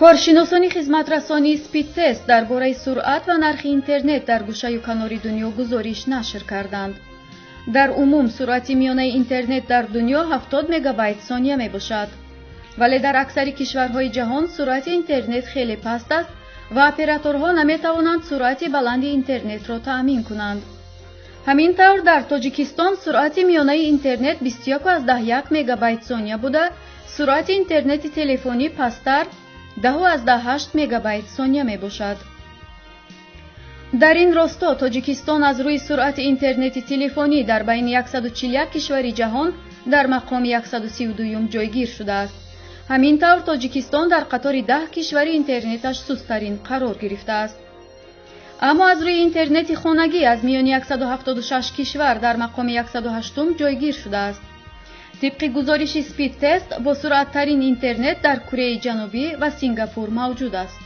Коршиносони хизматрасонии Спидтест дар бораи суръат ва нархи интернет дар гӯшаю канори дунё гузориш нашр карданд. Дар умум суръати миёнаи интернет дар дунё 70 мегабайт сония мебошад. Вале дар аксари кишварҳои ҷаҳон суръати интернет хеле паст аст ва операторҳо наметавонанд суръати баланди интернетро таъмин кунанд. Ҳамин тавр, дар Тоҷикистон суръати миёнаи интернет 21,1 мегабайт сония буда, суръати интернети телефонӣ пасттар 10,8 мегабайт сония мебошад. Дар ин росто Тоҷикистон аз рӯи суръати интернети телефонӣ дар байни 141 кишвари ҷаҳон дар мақоми 132-юм ҷойгир шудааст. Ҳамин тавр, Тоҷикистон дар қатори 10 кишвари интернеташ сусттарин қарор гирифтааст. Аммо аз рӯи интернети хонагӣ аз миёни 176 кишвар дар мақоми 108-ум ҷойгир шудааст. Тибқи гузориши Спидтест, босуръаттарин интернет дар Куреяи Ҷанубӣ ва Сингапур мавҷуд аст.